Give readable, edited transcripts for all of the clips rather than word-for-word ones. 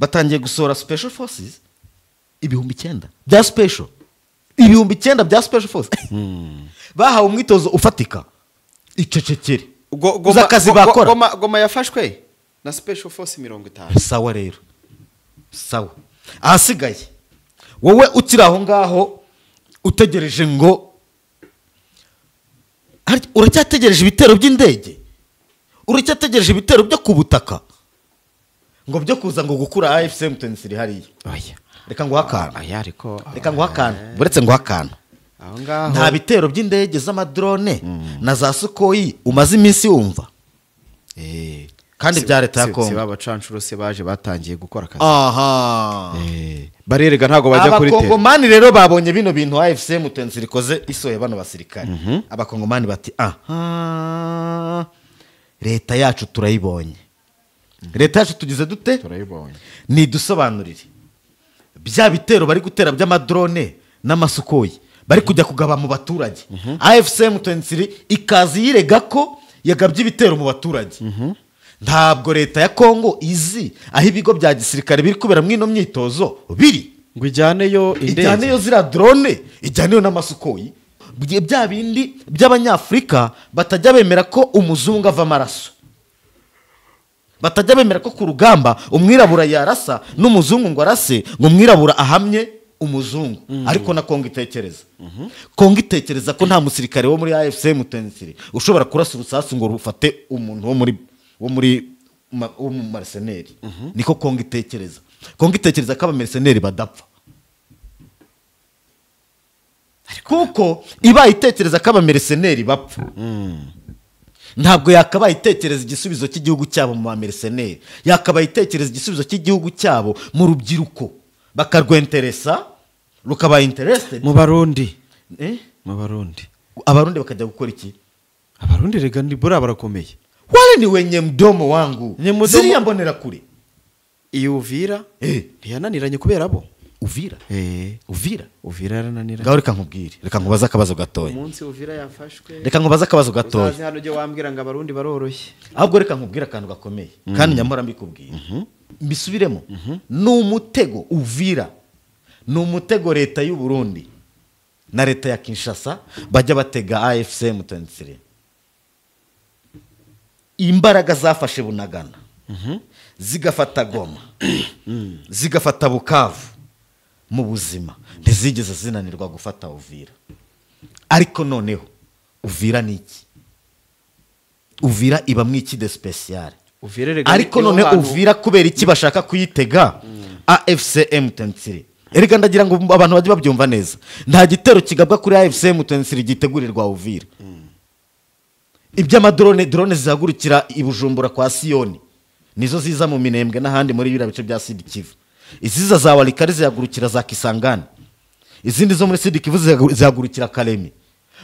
Batangiye gusohora special forces 9000 bya special, 9000 bya special forces bahawe umwitozo ufatika. Icecekere akazi bakora. Goma yafashwe na special force 50. Sawa rero, sawa. Ahasigaye wowe ukiri aho ngaho utegereje ngo uracyategereje ibitero by'indege, uracyategereje ibitero byo ku butaka ngo byo kuza ngo gukura AFC M23 hariya. Oya, reka ngo hakana. Oya, ariko reka ngo hakana, buretse ngo hakana. Aho ngaho nta bitero by'indege z'amadrone na za Sukhoi umaze iminsi wumva. Kandi bya leta ya Kongo si babacanshuro se baje batangiye gukora akazi. Aha. Barerega ntago bajya kuri te. Abakongomani rero babonye bino bintu AFC M23 ikoze isoye bano basirikare. Abakongomani bati aha, leta yacu turayibonye. Leta yacu tugize dute? Turayibonye. Nidusobanurire bya bitero bari gutera by'amadrone n'amasukoyi bari kujya kugaba mu baturage. AFC M23 ikazi yirega ko yagabye ibitero mu baturage. Ntabwo leta ya Kongo izi aho ibigo bya gisirikare biri kubera mwino myitozo biri ngo ijyaneyo indege, ijyaneyo zira drone, ijyaneyo n'amasukoyi. Bya bindi by'abanyafrika batajya bemera ko umuzungu ava amaraso, batajya bemera ko ku rugamba umwirabura yarasa n'umuzungu ngo arase, ngo umwirabura ahamye umuzungu. Ariko na Kongo itekereza, Kongo itekereza ko nta musirikare wo muri AFC M23 ushobora kurasa urusasu ngo rufate umuntu wo muri mercenary. Niko Kongo itekereza. Kongo itekereza ko abamercenary badapfa, kuko iba itekereza ko abamercenary bapfa. Ntabwo yakabaye itekereza igisubizo cy'igihugu cyabo mu bamercenary, yakabaye itekereza igisubizo cy'igihugu cyabo mu rubyiruko, bakarwenteresa rukaba interested mu Barundi. Mu Barundi, Abarundi bakajya gukora iki? Abarundi rega ni bura barakomeye. Wale ni wenye mdomo wangu ziriya mbonera kure. Iyo Uvira ntiyananiranye kubera bo. Uvira Uvira Uvira yarananiranye. Ngaho reka nkubwire, reka nkubaze akabazo gatoya. Umunsi Uvira yafashwe, reka nkubaze akabazo gatoya. Uzaze hano ujye wambwira ngo Abarundi baroroshye. Ahubwo reka nkubwire akantu gakomeye kandi nyamara mbikubwire, mbisubiremo. Ni umutego Uvira, ni umutego leta y'u Burundi na leta ya Kinshasa bajya batega AFC M23. Imbaraga zafashe Bunagana, zigafata Goma, zigafata Bukavu mu buzima, ntizigeze zinanirwa gufata Uvira. Ariko noneho Uvira ni iki? Uvira iba mwiki de special. Ariko none Uvira kubera iki bashaka kuyitega AFC M23? Erega ndagira ngo abantu bajye babyumva neza. Nta gitero kigabwa kuri AFC M23 gitegurirwa Uvira. Iby'amadrone, drone zihagurukira i Bujumbura kwa Siyoni nizo ziza mu Minembwe n'ahandi muri biriya bice bya Sud Kivu. Iziza za Walikari zihagurukira za Kisangani, izindi zo muri Sud Kivu zihagurukira Kalemi.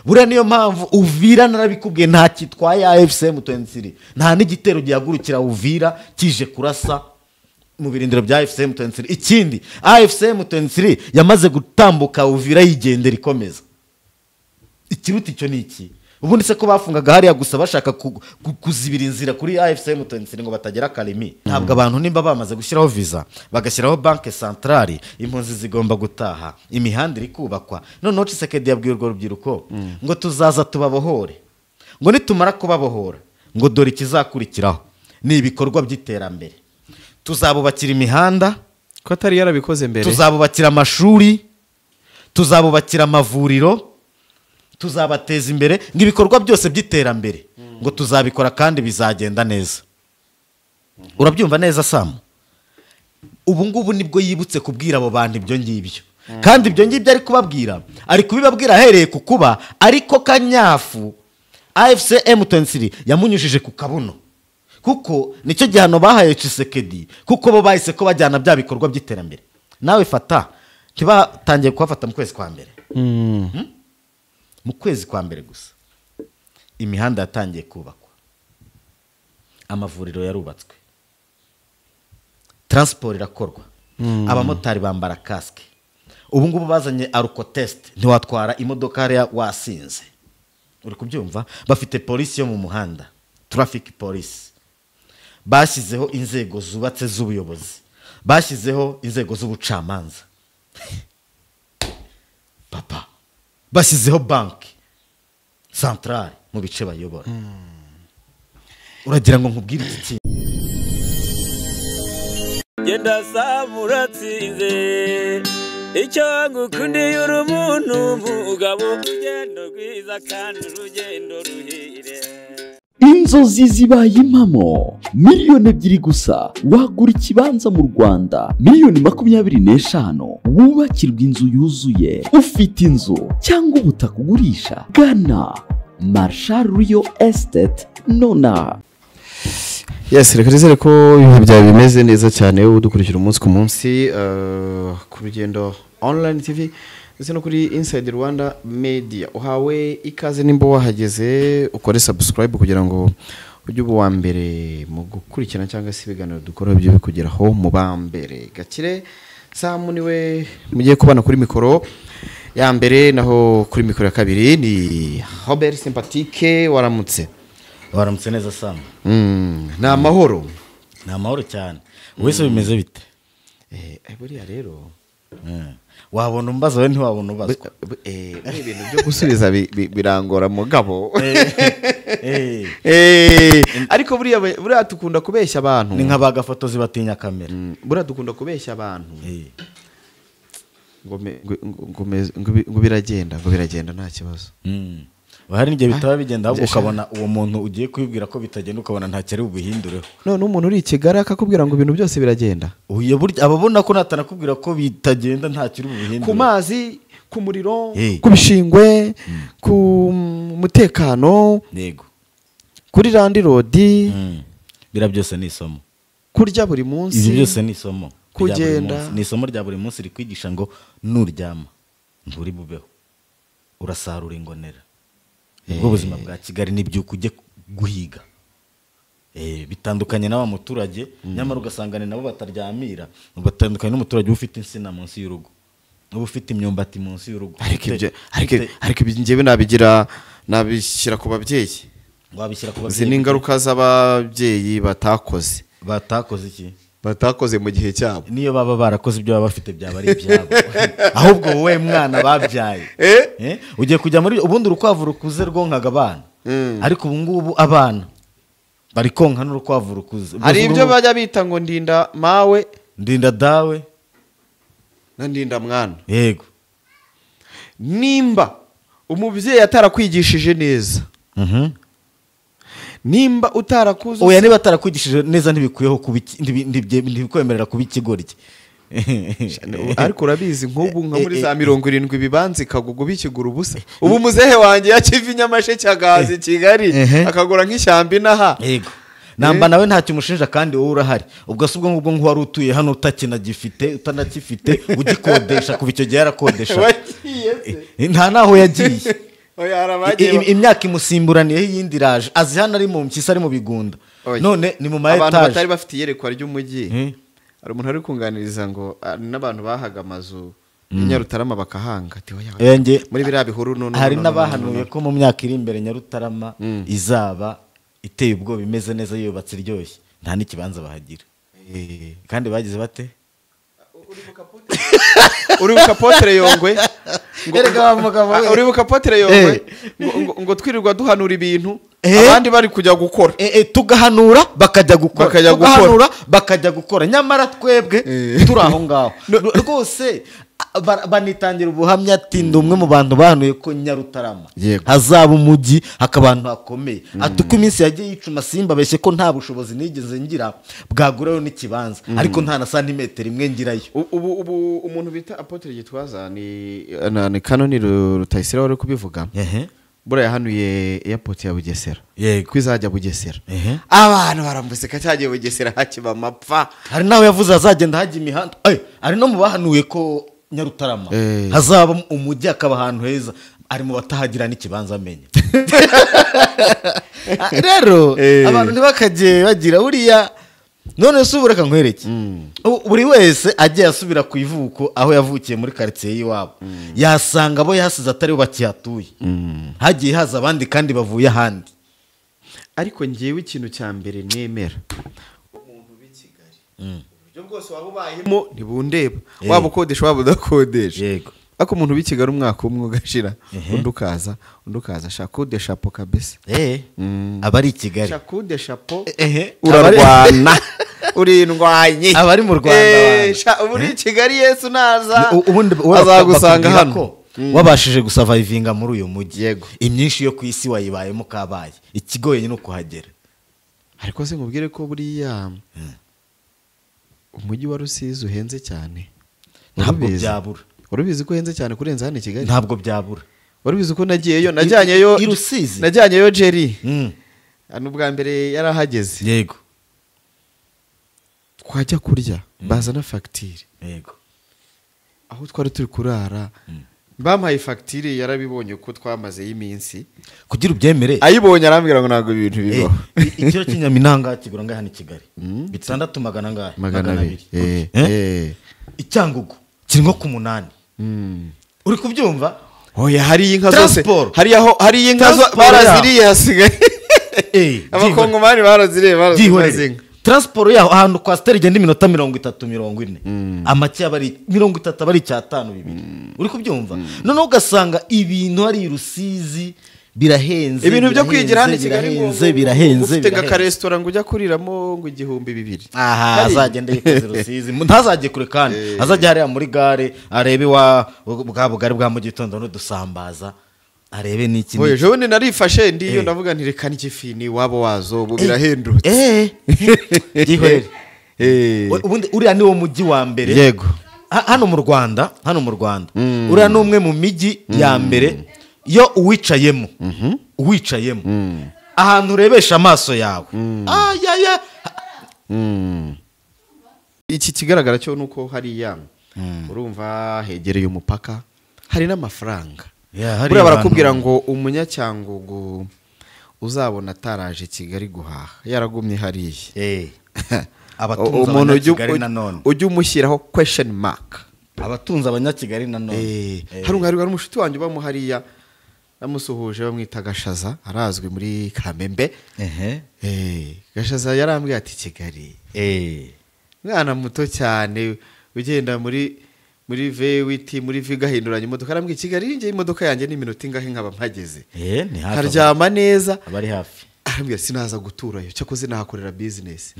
Buriya niyo mpamvu Uvira narabikubwiye nta kitwaye AFC M23, nta n'igitero gihagurukira Uvira kije kurasa mu birindiro bya AFC M23. Ikindi, AFC M23 yamaze gutambuka Uvira yigendera ikomeza. Ikiruta icyo ni iki? Ubundi se ko bafungaga hariya gusa bashaka kuzibira inzira kuri AFC M23 ngo batagera Kalemi. Ntabwo abantu nimba bamaze gushyiraho visa, bagashyiraho banke centrale, impunzi zigomba gutaha, imihanda iri kubakwa. Noneho Tshisekedi yabwiye urwo rubyiruko ngo tuzaza tubabohore, ngo nitumara kubabohora ngo dore ikizakurikiraho ni ibikorwa by'iterambere. Tuzabubakira imihanda ko atari yarabikoze mbere, tuzabubakira amashuri, tuzabubakira amavuriro, tuzabateza imbere, ngo ibikorwa byose by'iterambere ngo tuzabikora kandi bizagenda neza. Urabyumva neza Sam? Ubu ngubu nibwo yibutse kubwira abo bantu ibyo ngibyo. Kandi ibyo ngibyo ari kubabwira, ari kubibabwira ahereye ku kuba ariko kanyafu AFC M23 yamunyujije ku kabuno. Kuko nicyo gihano bahaye Tshisekedi, kuko bo bahise ko bajyana bya bikorwa by'iterambere. Nawe fata kibatangiye kuhafata mu kwezi kwa mbere. Mu kwezi kwa mbere gusa imihanda yatangiye kubakwa, amavuriro yarubatswe, transport irakorwa, abamotari bambara casque. Ubu ngubu bazanye alcotest, ntiwatwara imodoka hariya wasinze. Uri kubyumva? Bafite polisi yo mu muhanda, traffic police. Bashyizeho inzego zubatse z'ubuyobozi, Bashyizeho inzego z'ubucamanza, papa, bashyizeho banki centrale mu bice bayobora. Uragira ngo nkubwire iki kintu? Genda samuratsinze icyo ngukundiye uri umuntu mugabo, urugendo rwiza kandi urugendo ruhire. Inzozi zibaye impamo, 2 miliyoni gusa wagura ikibanza mu Rwanda, miliyoni 25 wubakirwa inzu yuzuye. Ufite inzu cyangwa ubutaka ugurisha? Gana Marshal Real Estate nona. Yes, reka nizere ko ibihe byawe bimeze neza cyane, udukurikira umunsi ku munsi ku Rugendo Online TV ndetse no kuri Inside Rwanda Media. Uhawe ikaze. Nimba wahageze, ukore subscribe kugira ngo ujye uba uwa mbere mu gukurikirana cyangwa se ibiganiro dukora bijye bikugeraho mu ba mbere. Gakire Samu niwe mugiye kubana kuri mikoro ya mbere, naho kuri mikoro ya kabiri ni Robert Sympatique. Waramutse? Waramutse neza, Samu. Ni amahoro. Ni amahoro cyane. Wese bimeze bite? Buriya rero Wabona umbaza, we ntiwabona ubazwa. Buriya ibintu byo gusubiza birangora mugabo. Ariko buriya dukunda kubeshya abantu. Ni nka ba gafotozi batinya kamera. Buriya dukunda kubeshya abantu ngo biragenda, ngo biragenda, nta kibazo. Hari n'igihe bitaba bigenda, ahubwo ukabona uwo muntu ugiye kubibwira ko bitagenda, ukabona ntacyo ari bubihindureho. None umuntu uri i Kigali akakubwira ngo ibintu byose biragenda. Uyu burya aba abona ko natanakubwira ko bitagenda ntacyo uri bubihindureho. Ku mazi, ku muriro, ku bishingwe, ku mutekano, kuri landlord. Biriya byose ni isomo. Kurya buri munsi. Ibyo byose ni isomo rya buri Kugenda. munsi. Ni isomo rya buri munsi rikwigisha ngo nuryama nturi bubeho, urasarura ingonera. Ubwo buzima bwa Kigali n'ibyuka ujye guhiga. Bitandukanye na wa muturage, nyamara ugasanga ni nabo bataryamira. Batandukanye n'umuturage uba ufite insina munsi y'urugo, uba ufite imyumbati munsi y'urugo. Ariko ibyo ariko ibyo njyewe nabigira, nabishyira ku babyeyi. Wabishyira ku Izi babyeyi. ni ingaruka z'ababyeyi batakoze. Batakoze iki? Batakoze mu gihe cyabo. Niyo baba barakoze, ibyo baba bafite byaba ari ibyabo. Ahubwo wowe mwana babyaye, ugiye kujya muri ubundi urukwavu rukuze rwonkaga abana, ariko ubu ngubu abana bari konka n'urukwavu rukuze. Hari ibyo bajya bita ngo ndinda mawe ndinda dawe na ndinda mwana. Nimba umubyeyi atarakwigishije neza, nimba utarakuze Oya, niba atarakwigishije neza ntibikwiyeho kuba ntibikwemerera kuba ikigoryi. Ariko urabizi, nk'ubu nka muri za 70 ibibanza ikagugu bikigura ubusa. Ubu muzehe wanjye yakiva i Nyamasheke agahaza i Kigali, akagura nk'ishyamba inaha. Yego, namba nawe ntacyo umushinja, kandi wowe urahari. Ubwo si ubwo ngubwo nk'uwari utuye hano utakinagifite, utanakifite, ugikodesha kuva icyo gihe yarakodesha. Wagiye se? Nta naho yagiye. Oya, hari abagiye. Imyaka imusimburaniyeho iyindi iraje, azi hano ari mu mpyisi, ari mu bigunda. Oya. None ni mu ma Abantu etaje. batari bafite iyerekwa ry'umujyi. Hari umuntu ari kunganiriza ngo n'abantu bahaga amazu i Nyarutarama bakahanga, ati oya, oya, muri biriya bihuru no no Hari no, no, no, n'abahanuye no, no. ko mu myaka iri imbere Nyarutarama izaba iteye ubwoba, imeze neza, yubatse iryoshye, nta n'ikibanza bahagira. Kandi bagize bate? Uribuka Apotre Yongwe Erega wa mugabo we. Uribuka Apotre Yongwe ngo twirirwa duhanura ibintu, abandi bari kujya gukora. Tugahanura bakajya gukora. Bakajya gukora. Tugahanura bakajya gukora, nyamara twebwe turi aho ngaho rwose. Banitangira ubuhamya ati ndi umwe mu bantu bahanuye ko Nyarutarama hazaba umujyi, hakaba ahantu hakomeye. Ati uko iminsi yagiye yicuma, simbabeshye ko nta bushobozi nigeze ngira bwagurayo n'ikibanza, ariko nta na santimetero imwe ngirayo. Ubu umuntu bita Apotre Gitwaza ni Kanoni Rutayisire wari kubivuga. Buriya yahanuye airport ya Bugesera ko izajya Bugesera. Abantu barambuseka, cyagiye Bugesera hakiba amapfa. Hari n'aho yavuze hazagenda hajya imihanda. Ari no mu bahanuye ko Nyarutarama hazaba umujyi, hakaba ahantu heza, ari mu batahagira n'ikibanza amenya. Rero abantu ntibakajye bagira buriya. None se ubu reka nkwereke. Ubu buri wese agiye asubira ku ivuko aho yavukiye muri karitsiye y'iwabo, yasanga abo yasize atari bo bakihatuye, hagiye haza abandi kandi bavuye ahandi. Ariko ngewe ikintu cya mbere nemera, umuntu w'i Kigali uburyo Ibyo bwose waba ubayemo ntibundeba, waba ukodesha waba udakodesha. Yego. Ariko umuntu w'i Kigali umwaka umwe ugashira, undi ukaza, undi ukaza, shaka ude chapeau kabisa. Abari i Kigali. Shaka ude chapeau. Urarwana. Urindwanye. Abari mu Rwanda. Sha uri i Kigali Yesu naza. Ubundi azagusanga hano. Wabashije gusavayivinga muri uyu mujyi. Yego. Imyinshi yo ku isi wayibayemo kabaye. Ikigoye no kuhagera. Ariko se nkubwire ko buriya umujyi wa Rusizi uhenze cyane. Ntabwo byabura. Urubizi ko uhenze cyane kurenza hano i Kigali? Ntabwo byabura. Urubizi ko nagiyeyo, najyanyeyo i Rusizi. Najyanyeyo Jerry. Hano ubwa mbere yarahageze. Yego. Twajya kurya bazana facture. Yego. Aho twari turi kurara bampaye facture yarabibonye ko twamaze y'iminsi. Kugira ubyemere. Ayibonye arambwira ngo ntabwo ibintu bibaho. Ikiro cy'inyaminanga kigura ngahe hano i Kigali? 600 angahe? 200. Icyangugu kiri nko ku 8. Uri kubyumva? Oya hari inka zose. Hari aho hari inka baraziriye hasigaye. Abakongomani baraziriye baraziriye. Transport yaho ahantu kwa Steri igenda iminota 30 40. Amake abari 30 abari 5 bibiri. Uri kubyumva? Noneho ugasanga ibintu ari Rusizi birahenze. Ibintu byo kwigira hano i Kigali ngo birahenze. Ufite ka restaurant ngo ujya kuriramo ngo 2000. Aha azagenda yikoze Rusizi. Ntazajye kure kandi. Azajya hariya muri gare arebe wa bwa bugari bwa mu gitondo n'udusambaza. Arebe niki. Oye jone narifashe ndiyo ndavuga nti reka n'ikifi ni wabo wazo ubu birahendutse. Gihorere. Ubundi uriya ni wo mujyi wa mbere. Yego. Hano mu Rwanda, hano mu Rwanda. Uriya ni umwe mu mijyi ya mbere yo uwicayemo. Uwicayemo. Ahantu urebesha amaso yawe. Ayaya. Iki kigaragara cyo nuko hariya urumva hegereye umupaka hari n'amafaranga. Buriya barakubwira ngo umunyacyangugu uzabona ataraje Kigali guhaha yaragumye hariya. Abatunze abanyakigali nanone ujye umushyiraho question mark. Abatunze abanyakigali nanone. Hari umushuti wanjye ubamo hariya namusuhuje bamwita Gashaza arazwi muri Kamembe. Gashaza yarambwiye ati Kigali mwana muto cyane ugenda muri V8 muri V gahinduranya imodoka arambwiye Kigali ngiye imodoka yanjye ni iminota ingahe nkaba mpageze. Ni hafi. Karyama neza. Abari hafi. Arambwiye sinaza guturayo cyakoze nahakorera business.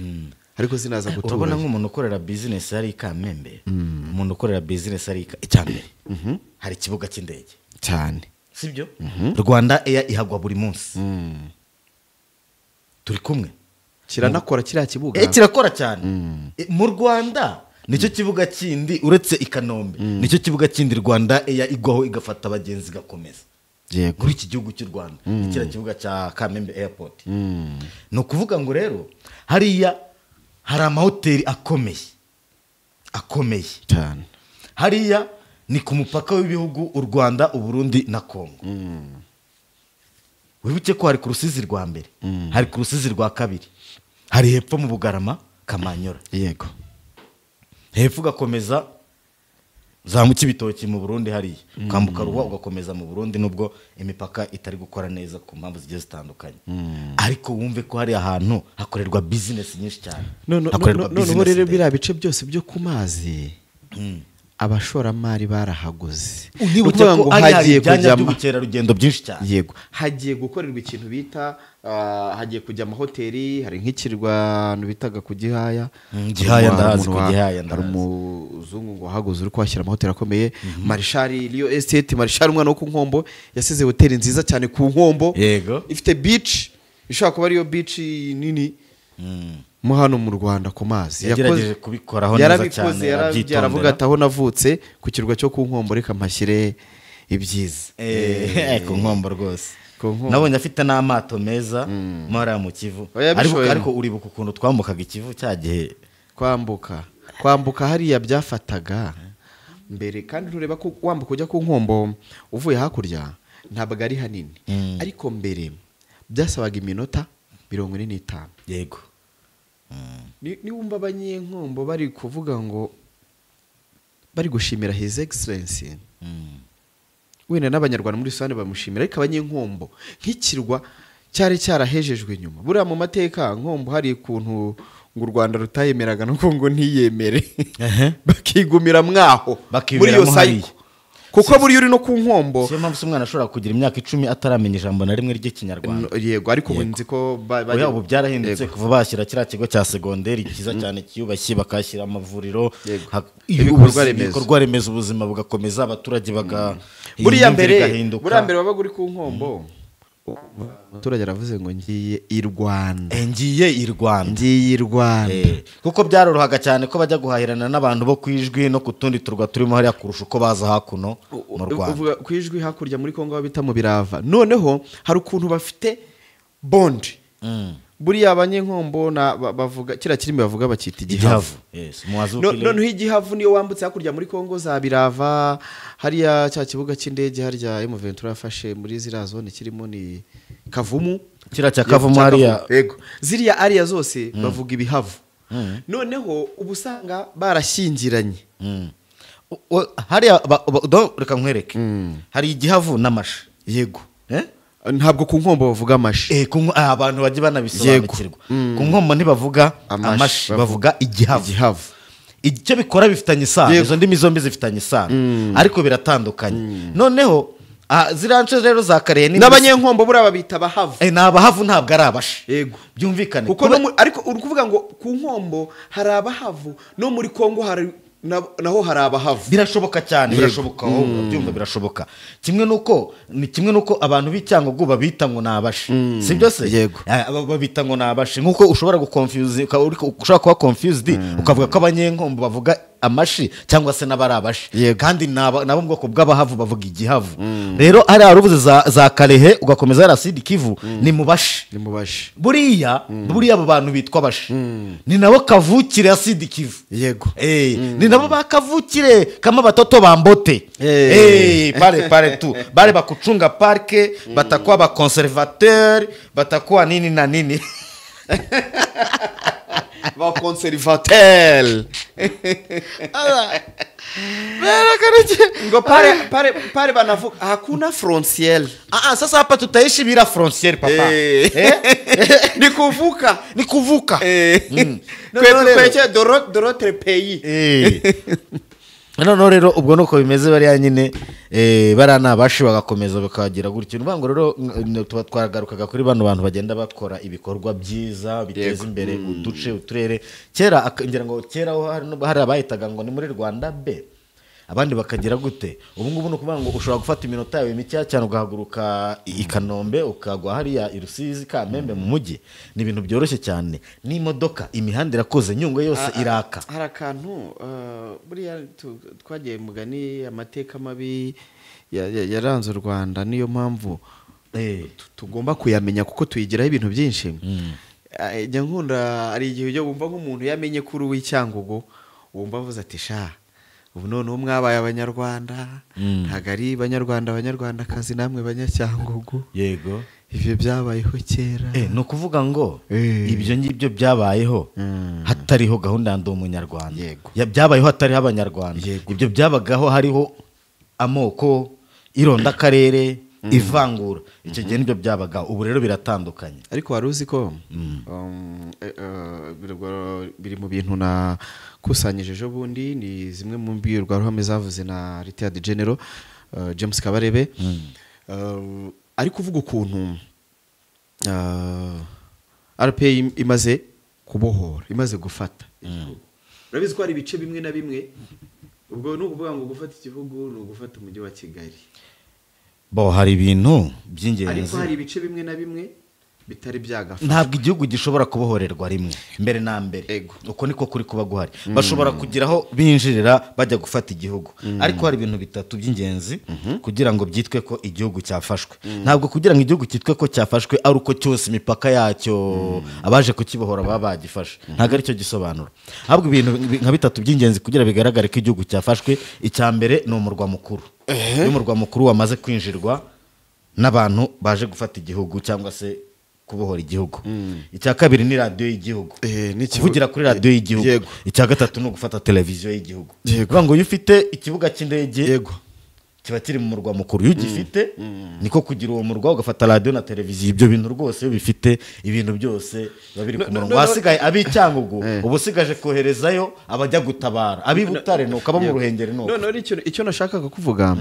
Ariko sinaza guturayo. Urabona nk'umuntu ukorera business ari Kamembe. Umuntu ukorera business ari icyambere. Hari ikibuga cy'indege. Cyane. Sibyo? Rwanda Air ihagwa buri munsi. Turi kumwe. Kiranakora kiriya kibuga. Kirakora cyane. Mu Rwanda nicyo kibuga kindi uretse i Kanombe. Nicyo kibuga kindi Rwanda Air igwaho igafata abagenzi igakomeza. Yego. Muri iki gihugu cy'u Rwanda. Kiriya kibuga cya Kamembe Airport. No kuvuga ngo rero hariya hari amahoteli akomeye. Akomeye cyane. Hariya ni ku mupaka w'ibihugu u Rwanda, u Burundi na Kongo. Wibuke ko hari ku Rusizi rwa mbere, hari ku Rusizi rwa kabiri, hari hepfo mu Bugarama Kamanyora. Yego. Hepfo ugakomeza zamuka ibitoki mu Burundi hariya, ukambuka Ruhwa ugakomeza mu Burundi nubwo imipaka itari gukora neza ku mpamvu zigiye zitandukanye. Ariko wumve ko hari ahantu hakorerwa business nyinshi cyane. Hakorerwa business. Noneho rero biriya bice byose byo ku mazi abashoramari barahaguze. Unibuke ko hagiye kujya by'ubukerarugendo byinshi cyane. Yego. Hagiye gukorerwa ikintu bita hagiye kujya amahoteli, hari nk'ikirwa bitaga ku Gihaya. Gihaya ndahazi, ku Gihaya ndahazi. Hari umuzungu ngo haguze uri kwashyira amahoteli akomeye. Marshal Rio Estate, Marshal umwana wo ku Nkombo yasize hoteli nziza cyane ku Nkombo. Yego. Ifite beach, ishobora kuba ariyo beach nini. Mu hano mu Rwanda ku mazi yagerageje kubikoraho neza cyane, yarabikoze aravuga ati aho navutse ku kirwa cyo ku Nkombo reka mpashyire ibyiza. Ku Nkombo rwose nabonye afite n'amato meza muri mu Kivu. Ariko uribuka ukuntu twambukaga Ikivu cya gihe? Kwambuka hariya byafataga mbere, kandi ntureba ko wambuka ujya ku Nkombo uvuye hakurya ntabwo ari hanini, ariko mbere byasabaga iminota 45. Yego. Niwumva abanyenkombo bari kuvuga ngo bari gushimira His Excellency, wenda n'abanyarwanda muri rusange bamushimira, ariko abanyenkombo nk'ikirwa cyari cyarahejejwe nyuma. Buriya mu mateka Nkombo hari ukuntu ngo u Rwanda rutayemeraga no ngo ntiyemere, bakigumira mwaho muri iyo cycle, kuko buri uri no ku Nkombo. Siyo mpamvu umwana ashobora kugira imyaka 10 ataramenya ijambo na rimwe ry'ikinyarwanda. Yego, ariko ubu nzi ko ubu byarahindutse kuva bashyira kiriya kigo cya segonderi cyiza cyane cyiyubashye, bakashyira amavuriro, ibikorwa remezo, ubuzima bugakomeza, abaturage baga buriya mbere wabaga uri ku Nkombo, abaturage aravuze ngo ngiye i Rwanda, ngiye i Rwanda, ngiye i Rwanda, kuko byarorohaga cyane ko bajya guhahirana n'abantu bo ku Ijwi no ku tundi turwa turimo hariya kurusha uko baza hakuno mu Rwanda. Uvuga ku Ijwi hakurya muri Kongo bita mu Birava. Noneho hari ukuntu bafite bond, buriya abanyenkombo bavuga kiriya kirimi bavuga bakita igihavu. Noneho igihavu niyo wambutse hakurya muri Kongo za Birava, hariya cya kibuga cy'indege harya M23 yafashe muri ziriya zone kirimo ni Kavumu, kiriya cya Kavumu hariya. Yego, ziriya ariya zose bavuga ibihavu. Noneho ubu usanga barashyingiranye hariya. Reka nkwereke, hari igihavu n'amashi. Yego, ntabwo ku Nkombo bavuga amashi. Abantu bajye banabisobanukirwa, ku Nkombo ntibavuga amashi, bavuga igihavu. Icyo bikora bifitanye isano, izo ndimi zombi zifitanye isano, ariko biratandukanye. Noneho ziriya nce rero za Karehe n'abanyenkombo buriya babita abahavu. Ni abahavu, ntabwo ari abashi. Yego, byumvikane. Kuko ariko uri kuvuga ngo ku Nkombo hari abahavu, no muri Kongo hari naho hari abahavu. Birashoboka cyane, birashoboka, byumva birashoboka. Kimwe nuko ni kimwe nuko abantu b'Icyangugu babita ngo nabashi, sibyo se? Babita ngo nabashi, nkuko ushobora guconfuse, ushobora kuba confused ukavuga ko abanyenkombo bavuga amashi cyangwa se n'abarabashi, kandi nabo mu bwoko bw'abahavu bavuga igihavu. Rero hari aruvuze za Karehe ugakomeza hari Sud Kivu, ni mu bashi, ni mu bashi. Buriya abo bantu bitwa bashi ni nabo kavukire ya Sud Kivu. Yego, ni nabo bakavukire kama batoto bambote. Pale pale tu bale bakuchunga parke, batakuwa ba conservateur, batakuwa nini na nini. Ba conservateur. Ngo pale pale pale banavuka hakuna frontiere. Sasa hapa tutaishi bila frontiere papa. Ni kuvuka, ni kuvuka. Kwetu de l'autre pays. Noneho rero ubwo nuko bimeze bariya nyine, bariya ni abashi bagakomeza bakagira gutyo. Ni ngo rero tuba twagarukaga kuri bano bantu bagenda bakora ibikorwa byiza biteza imbere uduce, uturere. Kera ngira ngo kera hari abayitaga ngo ni muri Rwanda B, abandi bakagira gute. Ubu ngubu ni ukuvuga ngo ushobora gufata iminota yawe mike cyane ugahaguruka i Kanombe ukagwa hariya i Rusizi Kamembe mu mujyi. Ni ibintu byoroshye cyane, n'imodoka, imihanda irakoze, Nyungwe yose iraka. Hari akantu buriya twagiye mugani amateka mabi yaranze u Rwanda, niyo mpamvu tugomba kuyamenya kuko tuyigiraho ibintu byinshi. Njya nkunda ari igihe ujya wumva nk'umuntu yamenye kuri uw'Icyangugu, wumva avuze ati sha ubu noneho mwabaye abanyarwanda, ntabwo ari banyarwanda abanyarwandakazi namwe banyacyangugu. Yego, ibyo byabayeho kera. Ni ukuvuga ngo ibyo ngibyo byabayeho hatariho gahunda ya Ndi Umunyarwanda. Byabayeho hatariho abanyarwanda. Ibyo byabagaho hariho amoko, irondakarere, ivangura. Icyo gihe nibyo byabagaho. Ubu rero biratandukanye. Ariko wari uzi ko biri mu bintu nakusanyije ejo bundi, ni zimwe mu mbwirwaruhame zavuze na Retired General James Kabarebe, ari kuvuga ukuntu RPA imaze kubohora, imaze gufata. Urabizi ko hari ibice bimwe na bimwe, ubwo ni ukuvuga ngo gufata igihugu ni ugufata umujyi wa Kigali. Bo hari ibintu by'ingenzi, ariko hari ibice bimwe na bimwe bitari byagafashwe. Ntabwo igihugu gishobora kubohorerwa rimwe mbere na mbere, uko niko kuri kuba guhari. Bashobora kugiraho binjirira bajya gufata igihugu, ariko hari ibintu bitatu by'ingenzi kugira ngo byitwe ko igihugu cyafashwe. Ntabwo kugira ngo igihugu cyitwe ko cyafashwe ari uko cyose imipaka yacyo abaje kukibohora baba bagifashe, ntabwo aricyo gisobanura. Ahubwo ibintu nka bitatu by'ingenzi kugira bigaragare ko igihugu cyafashwe. Icya mbere ni umurwa mukuru. Iyo umurwa mukuru wamaze kwinjirwa n'abantu baje gufata igihugu cyangwa se kubohora igihugu. Icya kabiri ni radiyo y'igihugu, kuvugira kuri radiyo y'igihugu. Icya gatatu ni ugufata televiziyo y'igihugu. Kuvuga ngo iyo ufite ikibuga cy'indege Kiba kiri mu murwa mukuru. Iyo ugifite niko kugira uwo murwa, ugafata radiyo na televiziyo, ibyo bintu rwose iyo bifite ibintu byose biba biri ku murongo. Wasigaye ab'Icyangugu, uba usigaje koherezayo abajya gutabara ab'i Butare, nuko abo mu Ruhengeri nuko. Noneho icyo nashakaga kuvuga,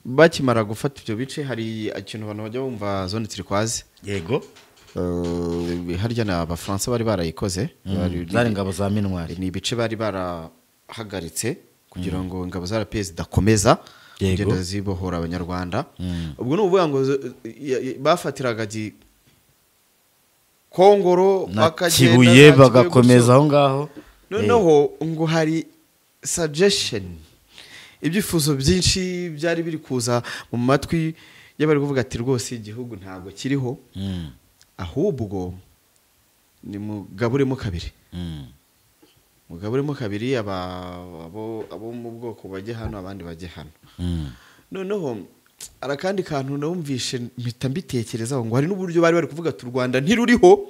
bakimara gufata ibyo bice hari ikintu abantu bajya bumva zone turquoise. Yego. Harya ni Abafaransa bari barayikoze. Zari ingabo za Minuar. Ni ibice bari barahagaritse kugira ngo ingabo za RPA zidakomeza kugenda zibohora Abanyarwanda. Ubwo ni ukuvuga ngo bafatiraga Kongoro bakagenda Kibuye bagakomeza aho ngaho. Noneho ngo hari suggestion, ibyifuzo byinshi byari biri kuza mu matwi y'abari kuvuga ati rwose igihugu ntabwo kiriho, ahubwo ni mugaburemo kabiri. Mugaburemo kabiri, abo mu bwoko bajye hano, abandi bajye hano. Noneho arakandi kantu numvishe mpita mbitekerezaho, ngo hari n'uburyo bari kuvuga ati u Rwanda ntiruriho,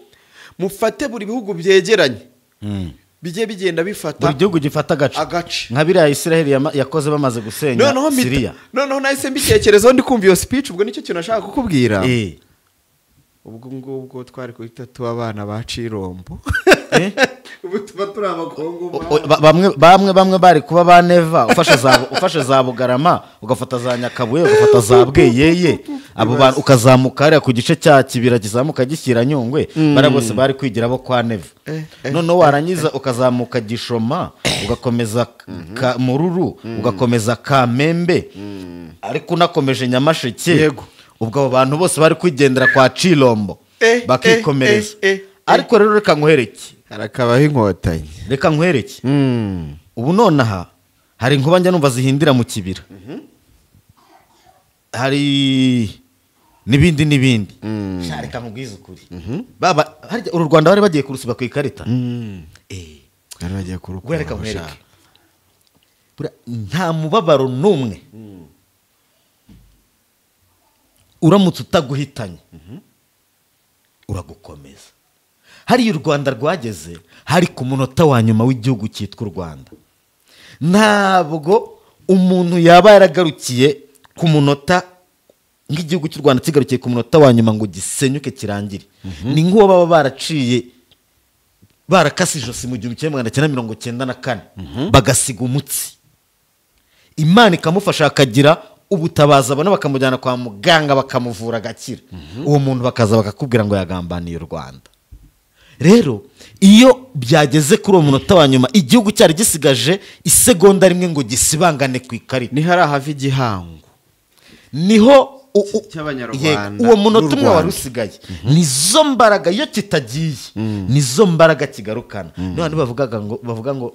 mufate buri bihugu byegeranye bijye bigenda bifata, buri gihugu gifata agace nka biriya Israel yakoze bamaze gusenya Syria. Noneho nahise mbitekerezaho ndi kumva iyo speech, ubwo nicyo kintu nashaka kukubwira. Ubwo ngubwo twari guhita tuba abana ba Cirombo. Ubu tuba turi abakongo. Bamwe bari kuba ba Neva, ufashe za Bugarama, ugafata za Nyakabuye, ugafata za Bweyeye, abo bantu ukazamuka hariya ku gice cya Kibira kizamuka gishyira Nyungwe, bara bose bari kwigira bo kwa Neva. Noneho warangiza ukazamuka Gishoma, ugakomeza Mururu, ugakomeza Kamembe, ariko unakomeje Nyamasheke. Ubwo abo bantu bose bari kwigendera kwa Cirombo bakikomereza. Ariko rero reka nkwereke, harakabaho inkotanyi. Reka nkwereke, ubu nonaha hari inkuba njya numva zihindira mu kibira, hari n'ibindi n'ibindi. Reka nkubwize ukuri, baba harya uru Rwanda bari bagiye kurusiba ku ikarita. Bari bagiye kurukura. Reka nkwereke, nta mubabaro n'umwe uramutse utaguhitanye uragukomeza. Hari u Rwanda rwageze hari ku munota wa nyuma w'igihugu cyitwa u Rwanda. Ntabwo umuntu yaba yaragarukiye ku munota nk'igihugu cy'u Rwanda kigarukiye ku munota wa nyuma ngo gisenyuke kirangire. Ni nk'uwo baba baraciye barakase ijosi mu 1994 bagasiga umutsi, Imana ikamufasha akagira ubutabaza, abona bakamujyana kwa muganga bakamuvura agakira. Uwo muntu bakaza bakakubwira ngo yagambaniye u Rwanda. Rero iyo byageze kuri uwo munota wa nyuma igihugu cyari gisigaje isegonda rimwe ngo gisibangane ku ikarita, ni hari ahava igihango, niho uwo munota umwe wari usigaye, nizo mbaraga iyo kitagiye nizo mbaraga kigarukana. None bavuga ngo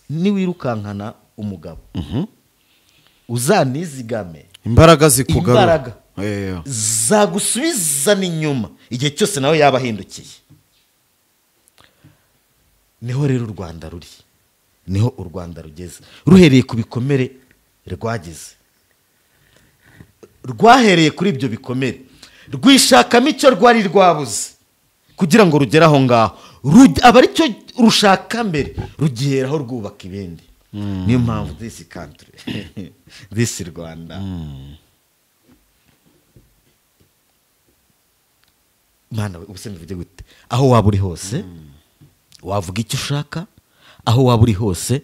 niwirukankana umugabo uzanizigame imbaraga zikugarura, zagusubizana inyuma igihe cyose nawe yaba ahindukiye. Niho rero u Rwanda ruri, niho u Rwanda rugeze, ruhereye ku bikomere rwagize, rwahereye kuri ibyo bikomere rwishakamo icyo rwari rwabuze kugira ngo rugere aho ngaho, aba aricyo rushaka mbere, rugiheraho rwubaka ibindi. Niyo mpamvu this country, this Rwanda, Mana ubuse mbivuge gute, aho waba uri hose wavuga icyo ushaka, aho waba uri hose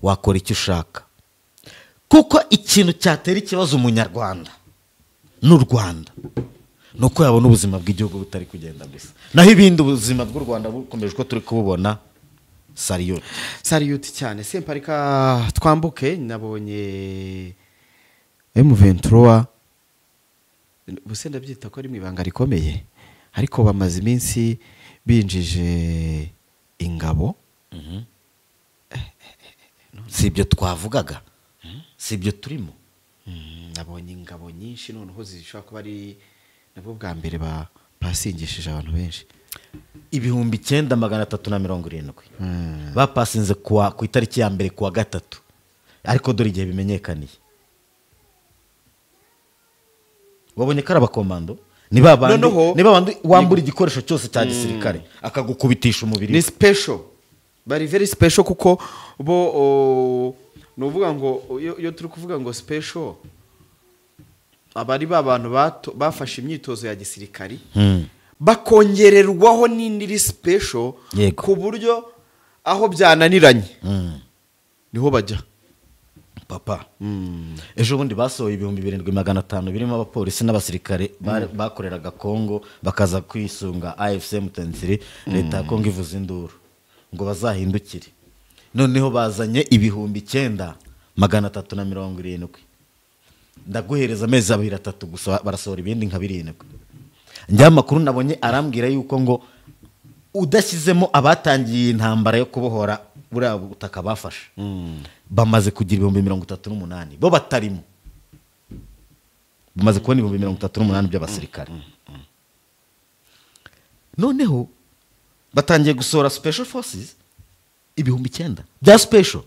wakora icyo ushaka, kuko ikintu cyatera ikibazo umunyarwanda n'u Rwanda nuko yabona ubuzima bw'igihugu butari kugenda gusa, naho ibindi ubuzima bw'u Rwanda bukomeje uko turi kububona. Sariyuti, sariyuti cyane. Semparika twambuke, nabonye M23 buse ndabyita ko ari mu ibanga rikomeye, ariko bamaze iminsi binjije ingabo. Si ibyo twavugaga, si ibyo turimo. Nabonye ingabo nyinshi noneho zishobora kuba ari nabwo bwa mbere basingishije abantu benshi, 9370 bapasinze ku itariki ya mbere kuwa gatatu, ariko dore igihe bimenyekaniye wabonye ko ari abakomando. Ni babandi wambura igikoresho cyose cya gisirikare akagukubitisha umubiri. Ni special, bari very special, kuko bo nuvuga ngo iyo turi kuvuga ngo special Abari ba bantu bafashe imyitozo ya gisirikari bakongererwaho n'indi special ku buryo aho byananiranye niho bajya. Papa, ejo bundi basohoye 7500 birimo abapolisi n'abasirikare bakoreraga Kongo bakaza kwisunga AFC M23. Leta ya Kongo ivuza induru ngo bazahindukire. Noneho bazanye 9370. Ndaguhereza amezi 2-3 gusa barasohora ibindi nka 7. Njya amakuru nabonye arambwira yuko ngo udashyizemo abatangiye intambara yo kubohora buriya butaka bafashe bamaze kugira 38,000 bo batarimo, bamaze kubona 38,000 by'abasirikare. Noneho batangiye gusohora special forces 9,000 bya special,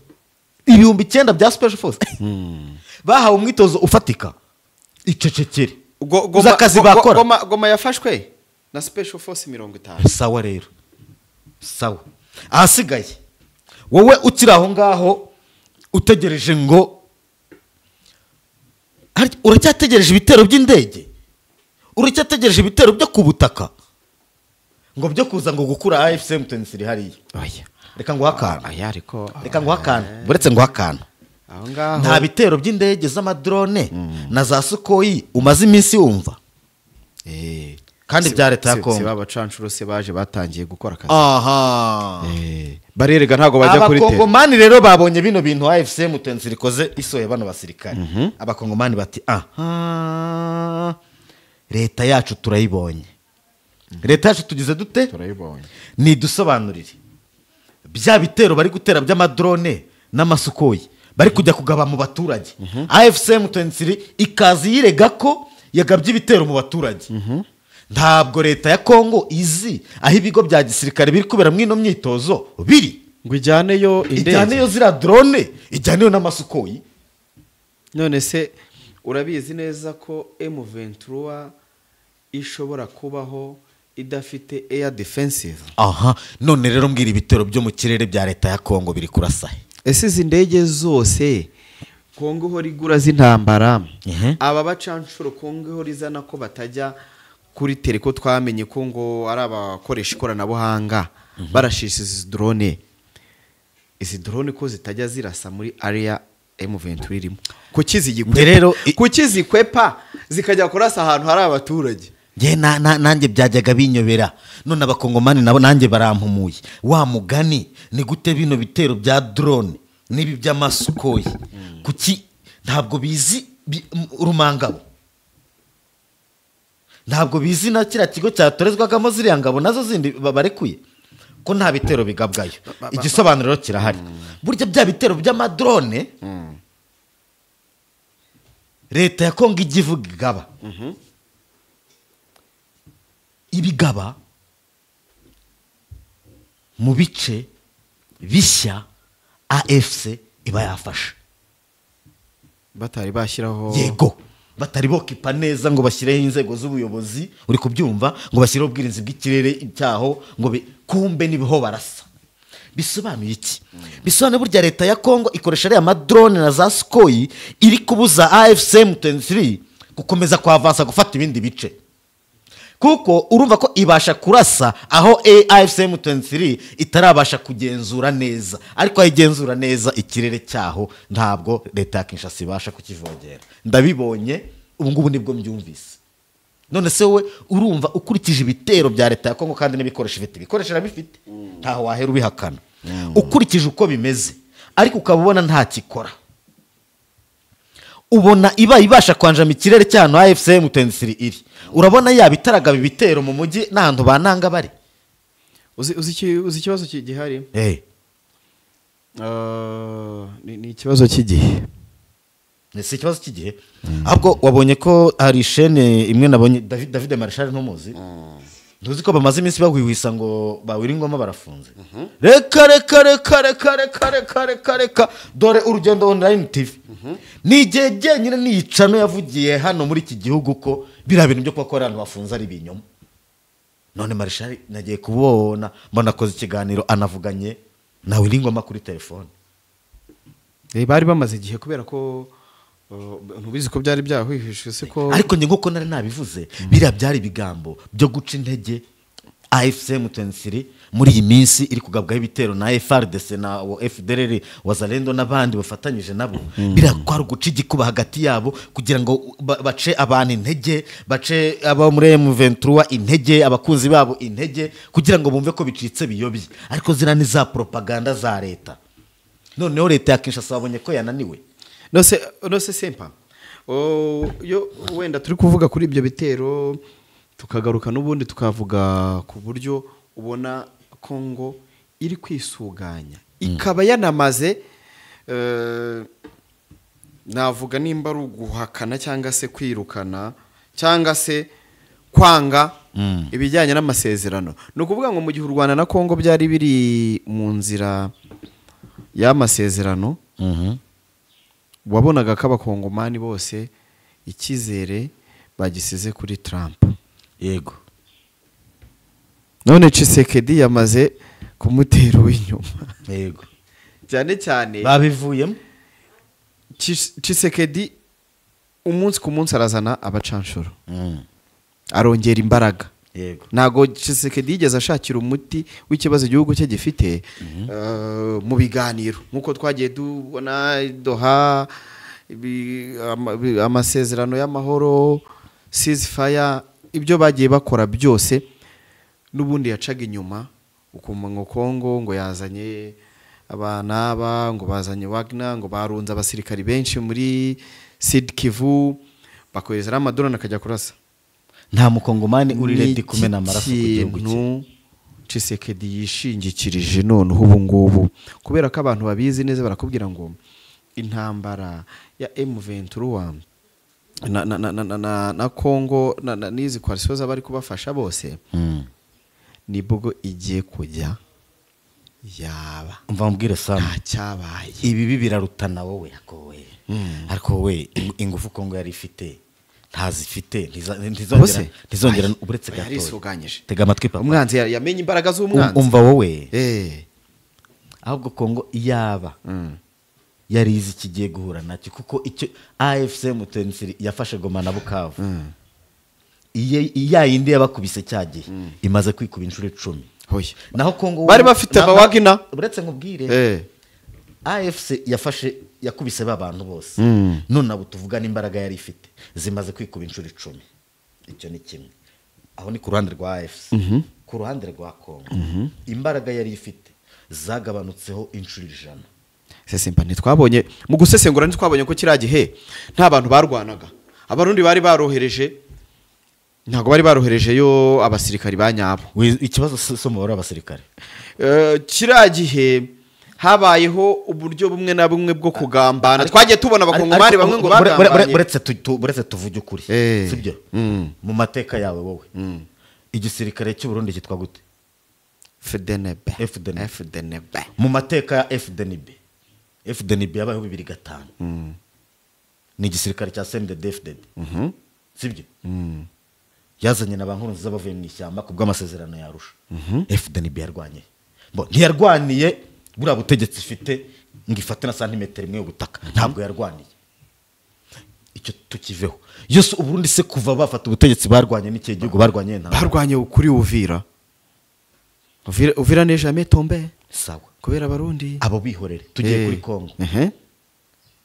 9,000 bya special forces bahawe umwitozo ufatika. Icecekere uzakazi bakora. Goma yafashwe na special force 50. Sawa rero, sawa. Ahasigaye wowe ukiri aho ngaho utegereje ngo uracyategereje ibitero by'indege, uracyategereje ibitero byo ku butaka ngo byo kuza ngo gukura AFC M23 hariya. Oya, reka ngo hakana. Reka ngo hakana, buretse ngo hakana. Aho ngaho nta bitero by'indege z'amadrone na za Sukhoi umaze iminsi wumva. Kandi bya leta ya Kongo si babacanshuro se baje batangiye gukora akazi. Aha, barerega ntago bajya kuri tele. Abakongomani rero babonye bino bintu AFC M23 ikoze isoye bano basirikare. Abakongomani bati aha, leta yacu turayibonye. Leta yacu tugize dute? Turayibonye. Nidusobanurire bya bitero bari gutera by'amadrone n'amasukoyi bari kujya kugaba mu baturage. AFC M23 ikazi yirega ko yagabye ibitero mu baturage. Ntabwo leta ya Kongo izi aho ibigo bya gisirikare biri kubera mwino myitozo biri ngo ijyaneyo indege, ijyaneyo zira drone, ijyaneyo n'amasukoyi. None se urabizi neza ko M23 ishobora kubaho idafite air defensive? Aha, none rero mbwira ibitero byo mu kirere bya leta ya Kongo biri kurasa. Ese izi ndege zose Kongo ihora igura z'intambara, aba bacanshuro Kongo ihora izana ko batajya kuri tele, ko twamenye ko ngo ari abakoresha ikoranabuhanga barashisha izi drone, izi drone ko zitajya zirasa muri area M23 irimo, kuki zikwepa zikajya kurasa ahantu hari abaturage? Nge nanjye byajyaga binyobera. None abakongomani nabo nanjye barampumuye. Wa mugani ni gute bino bitero bya drone n'ibi by'amasukoyi kuki ntabwo bizi rumangabo, ntabwo bizi na kiriya kigo cyatorezwagamo ziriya ngabo nazo zindi barekuye ko nta bitero bigabwayo? Igisobanuro kirahari. Burya bya bitero by'amadrone leta ya Kongo ijya ivuga igaba, ibigaba mu bice bishya AFC iba yafashe batari bashyiraho, yego batari bokipa neza ngo bashyireho inzego z'ubuyobozi, uri kubyumva, ngo bashyireho ubwirinzi bw'ikirere cyaho ngo kumbe nibiho barasa. Bisobanuye iki? Bisobanuye burya leta ya Kongo ikoresha ariya madrone na za Sukhoi iri kubuza AFC M23 gukomeza kwavansa gufata ibindi bice, kuko urumva ko ibasha kurasa aho AFC M23 itarabasha kugenzura neza, ariko ayigenzura neza ikirere cyaho ntabwo leta ya Kinshasa ibasha kukivogera. Ndabibonye ubu ngubu nibwo mbyumvise. None se wowe urumva ukurikije ibitero bya leta ya Kongo kandi n'ibikoresho ifite, ibikoresho irabifite, ntaho wahera ubihakana, ukurikije uko bimeze, ariko ukaba ubona nta kikora, ubona iba ibasha kwanjama ikirere cy'ahantu AFC M23 iri, urabona yaba itaragaba ibitero mu mujyi n'ahantu bananga bari. Uzi ikibazo gihari? Ni ikibazo cy'igihe. Si ikibazo cy'igihe, ahubwo wabonye ko hari shene imwe nabonye David Marshal ntumuzi, ntuzi ko bamaze iminsi bahwihwisa ngo bawira ingoma barafunze. Reka reka reka reka reka reka reka reka, dore Urugendo Online TV ni igihe jyenyine niyicano yavugiye hano muri iki gihugu ko biriya bintu byo kuba abantu bafunze ari ibinyoma. None Marshal nagiye kubona mbona akoze ikiganiro anavuganye na Wiringoma kuri telefone. Bari bamaze igihe kubera ko Ntubizi ko byari byahwihishwe se ko? Ariko njye nkuko nari nabivuze, biriya byari ibigambo byo guca intege AFC M23 muri iyi minsi iri kugabwaho ibitero na FARDC na FDLR, Wazalendo n'abandi bafatanyije nabo. Biriya kwari uguca igikuba hagati yabo kugira ngo bace abantu intege, bace abo muri M23 intege, abakunzi babo intege, kugira ngo bumve ko bicitse biyobye. Ariko ziriya ni za propaganda za leta. Noneho leta ya Kinshasa babonye ko yananiwe. Nose Sempa, yo wenda turi kuvuga kuri ibyo bitero, tukagaruka n'ubundi tukavuga ku buryo ubona Kongo iri kwisuganya, ikaba yanamaze navuga nimba ari uguhakana cyangwa se kwirukana cyangwa se kwanga ibijyanye n'amasezerano. Ni ukuvuga ngo mu gihe u Rwanda na Kongo byari biri mu nzira y'amasezerano, wabonaga ko abakongomani bose icyizere bagisize kuri Trump. Yego. None Tshisekedi yamaze kumutera uw'inyuma. Yego. Cyane cyane babivuyemo. Tshisekedi umunsi ku munsi arazana abacanshuro. Arongera imbaraga. Yego. Ntago Tshisekedi yigeze ashakira umuti w'ikibazo igihugu cye gifite mu biganiro nkuko twagiye tubona Doha, amasezerano y'amahoro, ceasefire, ibyo bagiye bakora byose n'ubundi yacaga inyuma ukumva ngo Kongo ngo yazanye abana aba, ngo bazanye Wagner, ngo barunze abasirikari benshi muri Sud Kivu, bakohereza amadrone akajya kurasa. Nta mukongomani uri ready kumena amaraso ku gihugu cye. Tshisekedi yishingikirije noneho ubu ngubu, kubera ko abantu babizi neza barakubwira ngo intambara ya M23 na Kongo n'izi coalition z'abari kubafasha bose, nibwo igiye kujya yaba. Umva mbwire Sam, nta cyabaye. Ibi birarutana wowe akowe. Ariko wowe ingufu Kongo yari ifite ntazifite, ntizongera uretse gato. Yarisuganyije. Tega amatwi papa. Umwanzi yamenye imbaraga z'umwanzi. Umva wowe. Ahubwo Kongo yaba yarizi kigiye guhura nacyo, kuko icyo AFC M23 yafashe Goma na Bukavu, iya yindi yabakubise cyagiye imaze kwikuba inshuro 10. Hoya. Naho Kongo bari bafite abawagina. Uretse nkubwire, AFC yafashe yakubise ba bantu bose. None abo tuvuga n'imbaraga yari ifite zimaze kwikuba inshuro 10. Icyo ni kimwe. Aho ni ku ruhande rwa AFC. Ku ruhande rwa Kongo imbaraga yari ifite zagabanutseho inshuro 100. Sesimpa ntitwabonye mu gusesengura, ntitwabonye ko kiriya gihe nta bantu barwanaga. Abarundi bari barohereje, ntago bari barohereje yo abasirikari ba nyabo. Ikibazo so mu abasirikare. Kiriya gihe habayeho uburyo bumwe na bumwe bwo kugambana. Twagiye tubona abakongomani bamwe ngo bagambanye. Uretse tuvuge ukuri, sibyo? Mu mateka yawe wowe, igisirikare cy'u Burundi cyitwa gute? FDNB. FDNB. Mu mateka ya FDNB, FDNB yabayeho 2005. Ni igisirikare cya CNDD-FDD. Sibyo? Yazanye na ba Nkurunziza bavuye mu ishyamba ku bw'amasezerano ya Arusha. FDNB yarwanye. Ntiyarwaniye buriya butegetsi ifite ngo ifate na santimetero imwe y'ubutaka, ntabwo yarwaniye. Icyo tukiveho. Yose Uburundi se kuva bafata ubutegetsi barwanye n'ikihe gihugu barwanye nta? Barwanye kuri Uvira. Uvira n'est jamais tombé. Sawa. Kubera abarundi. Abo bihorere. Tugiye kuri Kongo.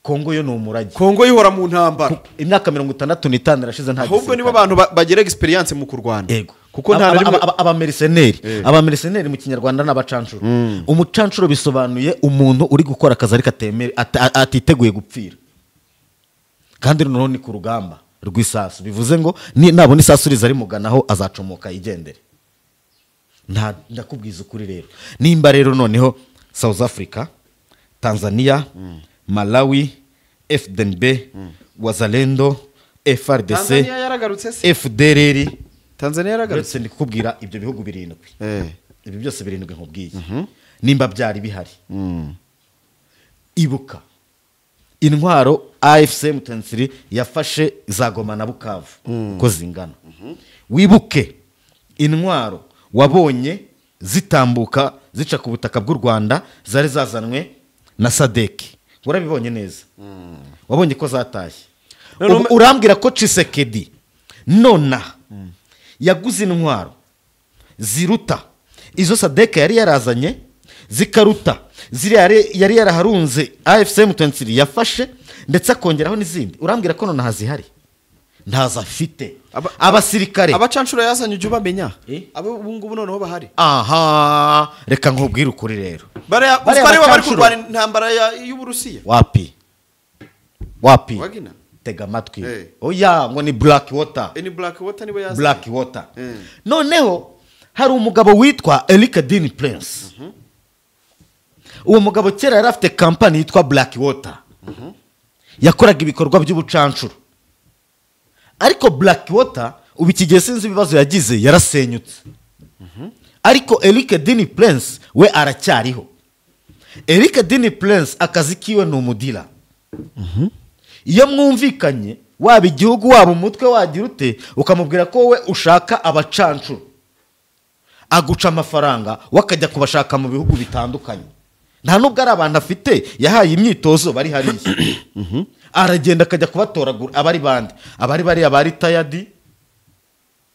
Kongo yo ni umurage. Kongo yihora mu ntambara. Imyaka 65 irashize nta. Ahubwo nibo bantu bagira experience mu kurwana. Yego. Kuko nta rimwe abamercenaires. Abamercenaires mu Kinyarwanda n'abacanshuro. Umucanshuro bisobanuye umuntu uri gukora akazi ariko atemere atiteguye gupfira. Kandi noneho ni ku rugamba rw'isasu, bivuze ngo nabona isasu riza rimuganaho azacomoka igendere. Nta ndakubwiza ukuri rero. Nimba rero noneho South Africa, Tanzania, Malawi, FDNB, Wazalendo, FRDC, Tanzania yaragarutse se? FDLR. Tanzania yaragarutse. Uretse ndikubwira ibyo bihugu 7. Ibi byose 7 nkubwiye. Nimba byari bihari. Ibuka intwaro AFC M23 yafashe za Goma na Bukavu uko zingana. Wibuke intwaro wabonye zitambuka zica ku butaka bw'u Rwanda zari zazanwe na SADC Warabibonye neza, wabonye ko zatashye. Urambwira ko Tshisekedi nona yaguze intwaro ziruta izo SADC yari yarazanye, zikaruta ziriya yari yaraharunze AFC M23 yafashe, ndetse akongeraho n'izindi. Urambwira ko none hazihari? Ntazo afite. Abasirikare abacanshuro yazanye ujye ubamenya, abo ubu ngubu noneho bahari. Aha, reka nkubwire ukuri rero, bariya bari kurwana intambara y'Uburusiya. Wapi wapi, tega amatwi. Oya, ngo ni Black Water. Ni Black Water niwe yazanye. Black Water. Noneho hari umugabo witwa Eric Dean Prince. Uwo mugabo kera yari afite kampani yitwa Black Water, yakoraga ibikorwa by'ubucanshuro. Ariko Black Water ubu iki gihe sinzi ibibazo yagize, yarasenyutse. Ariko Eric Dean Prince we aracyariho. Eric Dean Prince akazi kiwe ni umudira. Iyo mwumvikanye, waba igihugu waba umutwe wagira ute, ukamubwira ko wowe ushaka abacanshuro, aguca amafaranga wakajya kubashaka mu bihugu bitandukanye. Nta nubwo ari abantu afite yahaye imyitozo bari hariya, aragenda akajya kubatoragura. Abari bande? Abari bariya bari tayadi,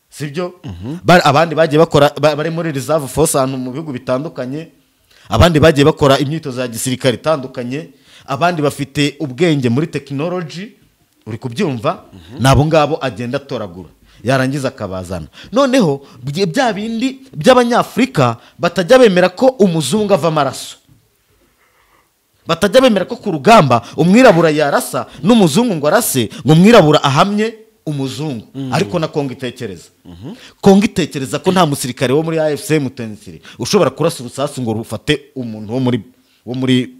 sibyo? Abandi bagiye bakora bari muri reserve force ahantu mu bihugu bitandukanye, abandi bagiye bakora imyitozo ya gisirikare itandukanye, abandi bafite ubwenge muri technology, uri kubyumva? Nabo ngabo agenda atoragura, yarangiza akabazana. Noneho bya bindi by'abanyafurika batajya bemera ko umuzungu ava amaraso, batajya bemera ko ku rugamba umwirabura yarasa n'umuzungu ngo arase, ngo umwirabura ahamye umuzungu. Ariko na Kongo itekereza, Kongo itekereza ko nta musirikare wo muri AFC M23 ushobora kurasa urusasu ngo rufate umuntu wo muri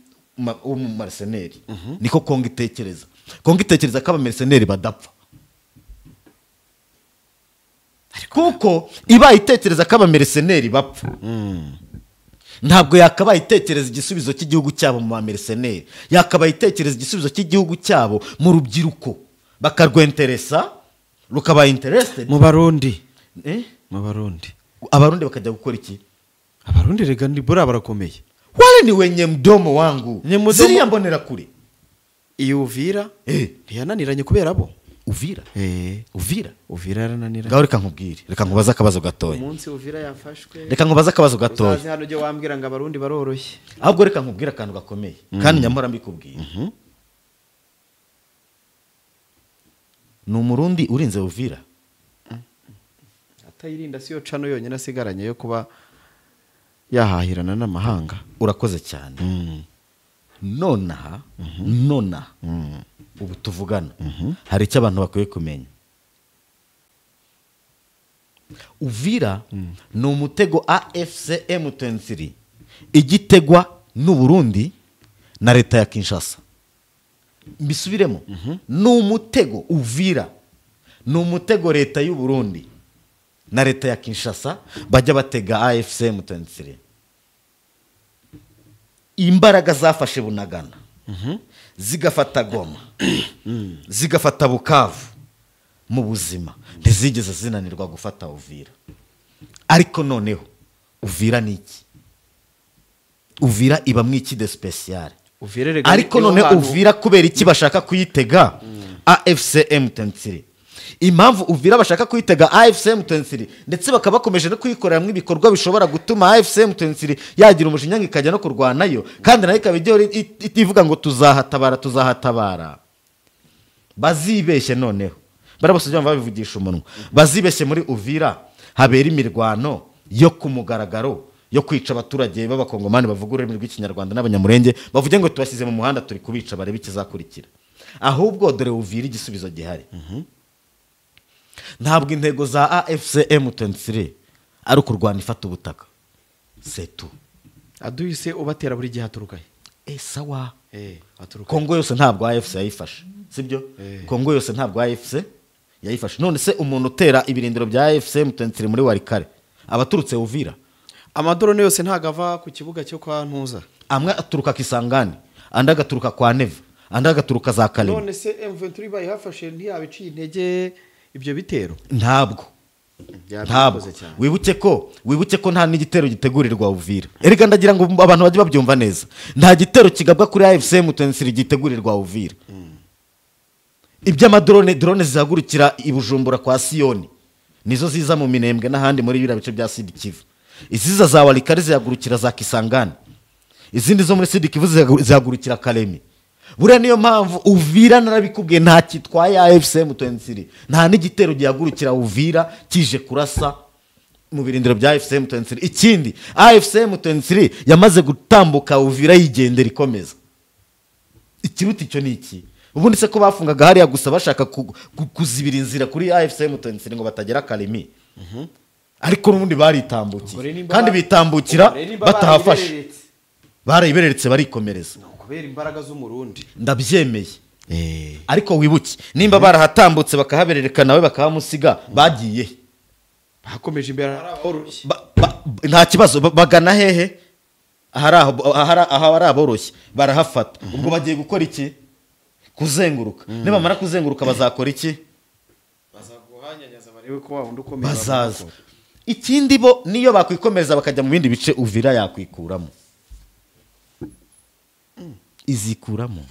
mercenaire. Niko Kongo itekereza. Kongo itekereza ko abamercenaire badapfa, kuko iba itekereza ko abamercenaire bapfa. Ntabwo yakabaye itekereza igisubizo cy'igihugu cyabo mu bamercenaire, yakabaye itekereza igisubizo cy'igihugu cyabo mu rubyiruko, bakarwenteresa, rukaba interested mu Barundi. Mu Barundi, Abarundi bakajya gukora iki? Abarundi rega ni bura barakomeye. Wale ni wenye mdomo wangu, ziriya mbonera kure. Iyo Uvira ntiyananiranye kubera abo Uvira. Uvira Uvira yarananiranye. Ngaho reka nkubwire, reka nkubaze akabazo gatoya. Umunsi Uvira yafashwe, reka nkubaze akabazo gatoya. Uzaze hano ujye wambwira ngo Abarundi baroroshye. Ahubwo reka nkubwire akantu gakomeye kandi nyamara mbikubwira. Ni Umurundi urinze Uvira atayirinda, siyo cano yonyine asigaranye yo kuba yahahirana n'amahanga. Urakoze cyane. Nonaha nonaha ubu tuvugana hari icyo abantu bakwiye kumenya. Uvira ni umutego AFC M23 igitegwa n'u Burundi na leta ya Kinshasa. Mbisubiremo, ni umutego Uvira, ni umutego leta y'u Burundi na leta ya Kinshasa bajya batega AFC M23. Imbaraga zafashe Bunagana, zigafata Goma, zigafata Bukavu mu buzima, ntizigeze zinanirwa gufata Uvira. Ariko noneho Uvira ni iki? Uvira iba mu iki de special. Ariko none Uvira kubera iki bashaka kuyitega AFC M23? Impamvu Uvira bashaka kuyitega AFC M23 ndetse bakaba bakomeje no kuyikoreramo ibikorwa bishobora gutuma AFC M23 yagira umujinya ikajya no kurwanayo, kandi nayo ikaba ivuga ngo tuzahatabara tuzahatabara. Bazibeshye noneho barabasujya babivugisha umunwa, bazibeshye muri Uvira habera imirwano yo ku mugaragaro yo kwica abaturage b'abakongomani bavuga ururimi rw'ikinyarwanda n'abanyamurenge, bavuge ngo tubashyize mu muhanda turi kubica barebe ikizakurikira. Ahubwo dore Uvira igisubizo gihari. Ntabwo intego za AFC M23 ari ukurwana ifata ubutaka, c'est tout. Aduhise ubatera buri gihe aturuka he? Sawa. Kongo yose ntabwo AFC yayifashe, sibyo? Kongo yose ntabwo AFC yayifashe. None se umuntu utera ibirindiro bya AFC M23 muri Walikale abaturutse Uvira? Amadrone yose ntagava ku kibuga cyo kwa Ntuza, amwe aturuka Kisangani, andi agaturuka kwa Neva, andi agaturuka za Kalemi. None se M23 bayihafashe ntiyabiciye intege ibyo bitero? Ntabwo Ntabwo wibuke ko nta n'igitero gitegurirwa Uvira. Erega ndagira ngo abantu bajye babyumva neza, nta gitero kigabwa kuri AFC M23 gitegurirwa Uvira. Iby'amadrone, drone zihagurukira i Bujumbura kwa Siyoni nizo ziza mu Minembwe n'ahandi muri biriya bice bya Sud Kivu. Iziza za Walikari zihagurukira za Kisangani, izindi zo muri Sud Kivu zihagurukira Kalemi. Buriya niyo mpamvu Uvira narabikubwiye nta kitwaye AFC M23, nta n'igitero gihagurukira Uvira kije kurasa mu birindiro bya AFC M23. Ikindi, AFC M23 yamaze gutambuka Uvira yigendera ikomeza. Ikiruta icyo ni iki? Ubundi se ko bafungaga hariya gusa bashaka kuzibira inzira kuri AFC M23 ngo batagera Kalemi, ariko n'ubundi baritambukiye, kandi bitambukira batahafashe, barayibereretse barikomereza kubera imbaraga z'umurundi. Ndabyemeye, ariko wibuke nimba barahatambutse bakahaberereka nawe bakahamusiga, bagiye bakomeje imbere nta kibazo, bagana hehe? Ahari aboroshye barahafata. Ubwo bagiye gukora iki? Kuzenguruka. Nibamara kuzenguruka bazakora iki? Bazaguhanyanyaza barebe ko wa wundi ukomeye bazaza. Ikindi bo niyo bakwikomeza bakajya mu bindi bice, Uvira yakwikuramo, izikuramo.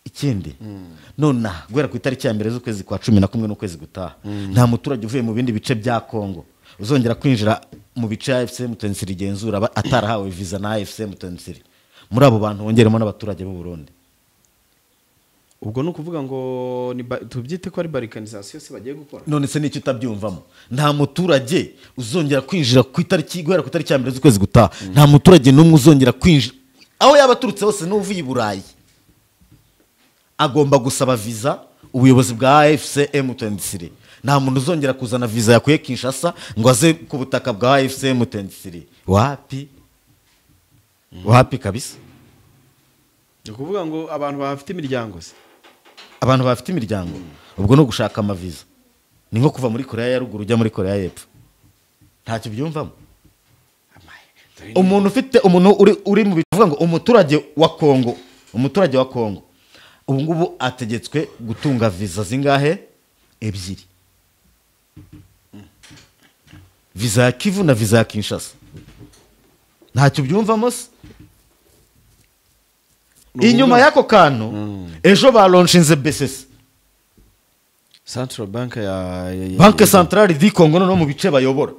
Ikindi nona guhera ku itariki ya 1 z'ukwezi kwa 11 n'ukwezi gutaha, nta muturage uvuye mu bindi bice bya Kongo uzongera kwinjira mu bice ya AFC M23 igenzura atarahawe visa na AFC M23. Muri abo bantu wongeremo n'abaturage b'u Burundi. Ubwo no kuvuga ngo ni tubyite ko ari balkanisation se bagiye gukora. None se nicyo utabyumvamo? Nta muturage uzongera kwinjira ku itariki, guhera ku itariki ya 1 z'ukwezi gutaha, nta muturage n'umwe uzongera kwinjira aho yaba aturutse hose n'uvuye i Burayi agomba gusaba visa ubuyobozi bwa AFC M23. Nta muntu uzongera kuzana visa yakuye Kinshasa ngo aze ku butaka bwa AFC M23. Wapi? Wapi kabisa. Ni kuvuga ngo abantu bafite imiryango se, abantu bafite imiryango ubwo no gushaka amaviza ni nko kuva muri Korea ya ruguru ujya muri Korea y'epfo, ntacyo byumvamo. Umuntu ufite umuntu uri mu bivuga ngo umuturage wa Kongo, umuturage wa Kongo ubu ngubu ategetswe gutunga visa zingahe? 2. Visa ya Kivu na visa ya Kinshasa. Ntacyo byumvamo se. Inyuma yako kantu ejo balonshinze BCC, Central Bank ya Banque Centrale du Congo, no mu bice bayobora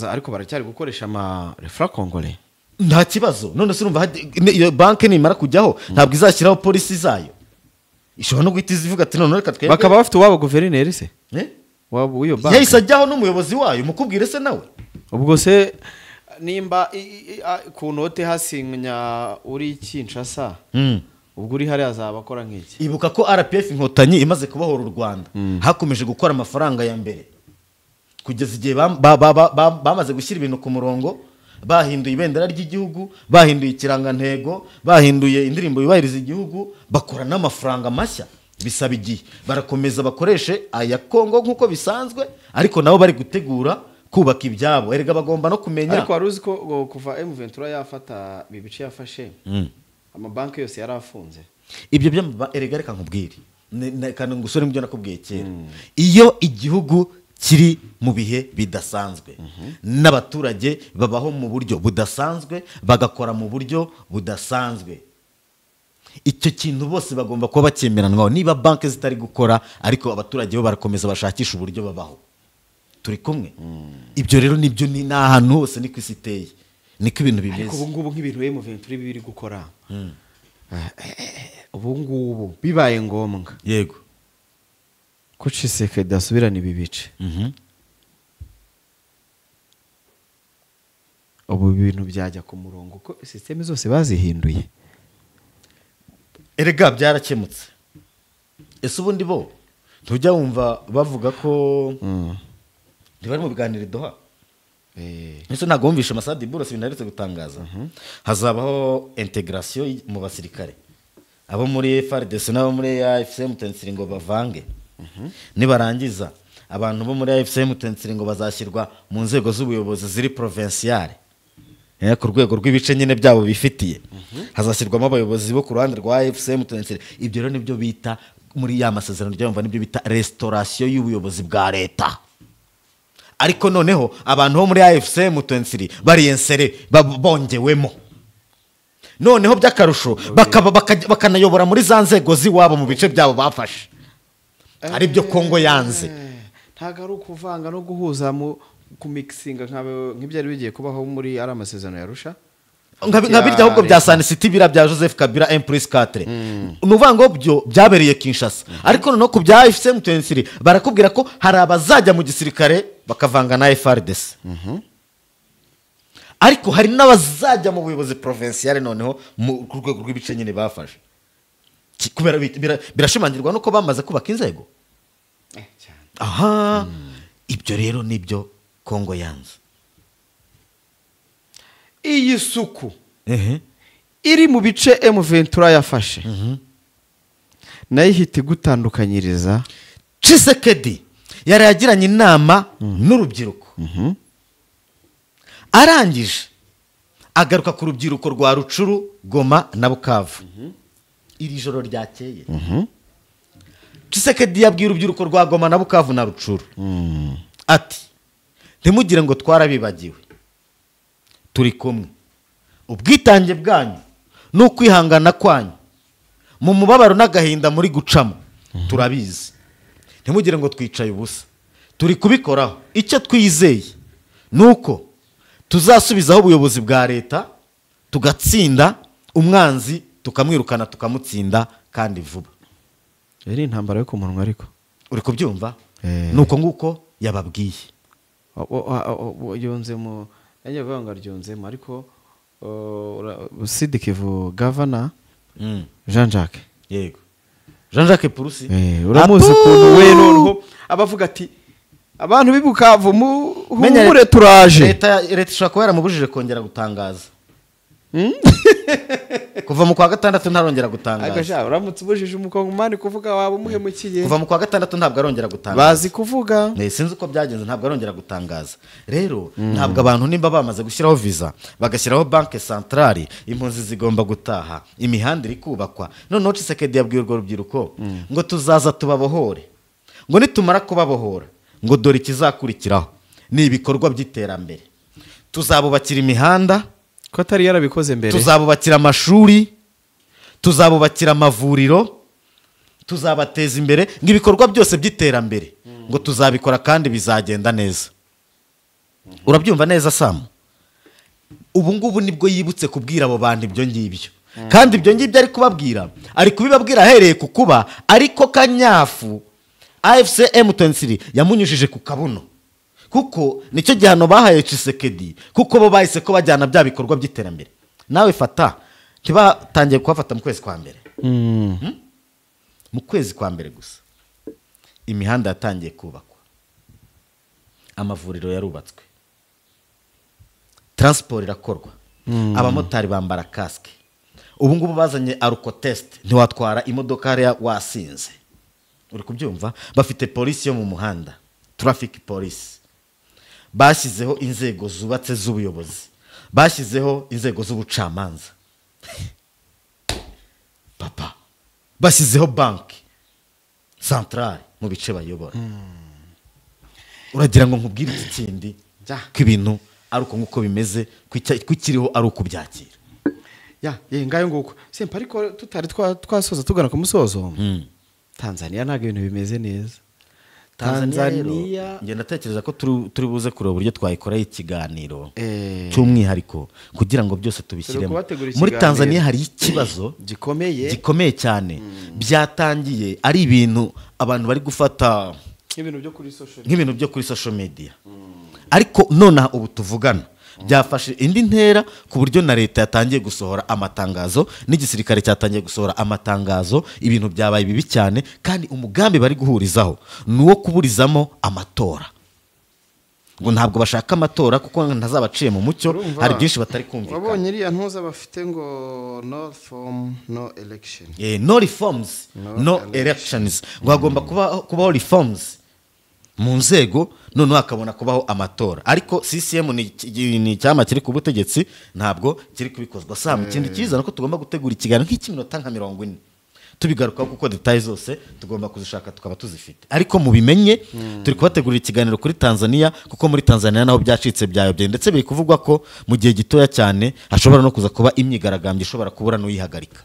ariko baracyari gukoresha ama franc congolais. Nta kibazo. None se urumva iyo banke nimara kujyaho ntabwo izashyiraho polisi zayo, ishobora no guhita izivuga ati none reka twebwe. Bakaba bafite uwabo guverineri se wabo uyo banke yahise ajyaho n'umuyobozi wayo, mukubwire se nawe. Ubwo se nimba ku note hasinya uri Kinshasa, ubwo uri hari azabakora nk'iki? Ibuka ko RPF Inkotanyi imaze kubohora u Rwanda hakomeje gukora amafaranga ya mbere kugeza igihe bamaze gushyira ibintu ku murongo, bahinduye ibendera ry'igihugu, bahinduye ikirangantego, bahinduye indirimbo yubahiriza igihugu, bakora n'amafaranga mashya. Bisaba igihe, barakomeza bakoreshe aya Kongo nk'uko bisanzwe, ariko nabo bari gutegura kubaka ibyabo. Erega bagomba no kumenya. Ariko wari uzi ko kuva M23 yafata bibice yafashe, amabanki yose yarafunze. Ibyo byo erega reka nkubwire, kandi ngusore mu byo nakubwiye kera, iyo igihugu kiri mu bihe bidasanzwe n'abaturage babaho mu buryo budasanzwe, bagakora mu buryo budasanzwe, icyo kintu bose bagomba kuba bakemeranwaho. Niba banki zitari gukora ariko abaturage bo barakomeza bashakisha uburyo babaho, turi kumwe. Ibyo rero nibyo ni ahantu hose niko isi iteye, niko ibintu bimeze. Ariko ubu ngubu nk'ibintu M23 biri gukora ubu ngubu bibaye ngombwa, yego, ko Tshisekedi asubirana ibi bice, ubu ibintu byajya ku murongo ko systeme zose bazihinduye. Erega byarakemutse. Ese ubundi bo ntujya wumva bavuga ko ntibari mu biganiro Doha? Ese ntabwo wumvishe Masadi Boulos ibintu aherutse gutangaza? Hazabaho integration mu basirikare, abo muri FARDC n'abo muri AFC M23 ngo bavange. Nibarangiza abantu bo muri AFC M23 ngo bazashyirwa mu nzego z'ubuyobozi ziri provinciale, ku rwego rw'ibice nyine byabo bifitiye. Hazashyirwamo abayobozi bo ku ruhande rwa AFC M23. Ibyo rero nibyo bita muri ya masezerano ryumva nibyo bita restauration y'ubuyobozi bwa leta. Ariko noneho abantu bo muri AFC M23 bariyensere bongewemo, noneho by'akarusho bakanayobora muri za nzego z'iwabo mu bice byabo bafashe, ari byo Kongo yanze. Ntago ari ukuvanga no guhuza mu kumixinga nk'ibyari bigiye kubaho muri ari amasezerano ya Arusha, nka birya ahubwo bya Sun City bira bya Joseph Kabila 1+4, nuvuga ngo byo byabereye Kinshasa. Ariko noneho ku bya AFC M23 barakubwira ko hari abazajya mu gisirikare bakavanga na FARDC, ariko hari n'abazajya mu buyobozi provincial noneho mu rwego rw'ibice nyine bafashe, kubera birashimangirwa nuko bamaze kubaka inzego. Aha ibyo rero nibyo Kongo yanze. Iyi suku iri mu bice M23 yafashe nayo ihita igutandukanyiriza. Tshisekedi yari yagiranye inama n'urubyiruko, arangije agaruka ku rubyiruko rwa Rucuru, Goma na Bukavu. Iri joro ryakeye Tshisekedi yabwiye urubyiruko rwa Goma na Bukavu na Rucuru ati ntimugire ngo twarabibagiwe, turi kumwe, ubwitange bwanyu n'ukwihangana kwanyu mu mubabaro n'agahinda muri gucamo turabizi, ntimugire ngo twicaye ubusa, turi kubikoraho. Icyo twizeye nuko tuzasubizaho ubuyobozi bwa leta, tugatsinda umwanzi, tukamwirukana, tukamutsinda kandi vuba. Yari intambara yo ku munwa, ariko uri kubyumva nuko nguko yababwiye. Yunzemo nanjye bavuga ngo aryunzemo, ariko Sud Kivu governor Jean Jacques, yego Jean Jacques Purusi, uramuzi ukuntu we noneho abavuga ati abantu b'ibukavu muhure turaje. Leta ishobora kuba yaramubujije kongera gutangaza kuva mu kwa gatandatu ntarongera gutangaza. Uramutse ubujije umukongomani kuvuga waba umuhemukiye. Kuva mu kwa gatandatu ntabwo arongera gutangaza, bazi kuvuga, sinzi uko byagenze, ntabwo arongera gutangaza. Rero ntabwo abantu nimba bamaze gushyiraho visa, bagashyiraho banke centrale, impunzi zigomba gutaha, imihanda iri kubakwa. Noneho Tshisekedi yabwiye urwo rubyiruko ngo tuzaza tubabohore, ngo nitumara kubabohora ngo dore ikizakurikiraho ni ibikorwa by'iterambere, tuzabubakira imihanda ko atari yarabikoze mbere, tuzabubakira amashuri, tuzabubakira amavuriro, tuzabateza imbere, ngo ibikorwa byose by'iterambere ngo tuzabikora kandi bizagenda neza. Urabyumva neza Sam? Ubu ngubu nibwo yibutse kubwira abo bantu ibyo ngibyo, kandi ibyo ngibyo ari kubabwira, ari kubibabwira ahereye ku kuba ariko kanyafu AFC M23 yamunyujije ku kabuno, kuko nicyo gihano bahaye Tshisekedi, kuko bo bahise ko bajyana bya bikorwa by'iterambere. Nawe fata ntibatangiye kuhafata mu kwezi kwa mbere, mu kwezi kwa mbere gusa imihanda yatangiye kubakwa, amavuriro yarubatswe, transport irakorwa, abamotari bambara casque, ubu ngubu bazanye alcotest, ntiwatwara imodoka hariya wasinze, uri kubyumva. Bafite polisi yo mu muhanda, traffic police, bashyizeho inzego zubatse z'ubuyobozi, bashyizeho inzego z'ubucamanza, papa bashyizeho banki centrale mu bice bayobora. Uragira ngo nkubwire iki kindi ko ibintu ari uko nguko bimeze, kukiriho ari uko byakira. Ya ngayo nguko sempa, ariko tutari twasoza tugana ku musozo. Tanzania ntabwo ibintu bimeze neza. Tanzania nge ndatekereza ko turi buze kureba uburyo twayikoraho ikiganiro cy'umwihariko kugira ngo byose tubishyiremo. Muri Tanzania hari ikibazo gikomeye cyane, byatangiye ari ibintu abantu bari gufata nk'ibintu byo kuri social media, ariko nonaha ubu tuvugana byafashe indi ntera ku buryo na leta yatangiye gusohora amatangazo, n'igisirikare cyatangiye gusohora amatangazo. Ibintu byabaye bibi cyane, kandi umugambi bari guhurizaho ni uwo kuburizamo amatora, ngo ntabwo bashaka amatora kuko ntazabaciye mu mucyo, hari byinshi batari kumvikana. Wabonye iriya ntuza bafite ngo no reform no election, no reforms no elections, ngo hagomba kubaho reforms mu nzego, noneho akabona kubaho amatora. Ariko CCM ni icyama kiri ku butegetsi, ntabwo kiri kubikozwa. Sam, ikindi cyiza nuko tugomba gutegura ikiganiro nk'ikiminota nka 40 Tubigarukaho kuko details zose tugomba kuzishaka tukaba tuzifite. Ariko mubimenye, turi kubategurira ikiganiro kuri Tanzania, kuko muri Tanzania naho byacitse, byayobye, ndetse biri kuvugwa ko mu gihe gitoya cyane hashobora no kuza kuba imyigaragambyo ishobora kubura n'uyihagarika.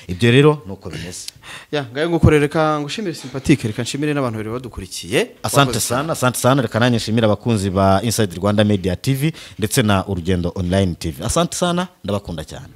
Ibyo rero ni uko bimeze. Ya, ngayo ngukorere, reka ngushimire Sympatique, reka nshimire n'abantu bari badukurikiye. Asante Wakoze. sana, asante sana. Reka nanjye nshimire abakunzi ba Inside Rwanda Media TV ndetse na Urugendo Online TV. Asante sana, ndabakunda cyane.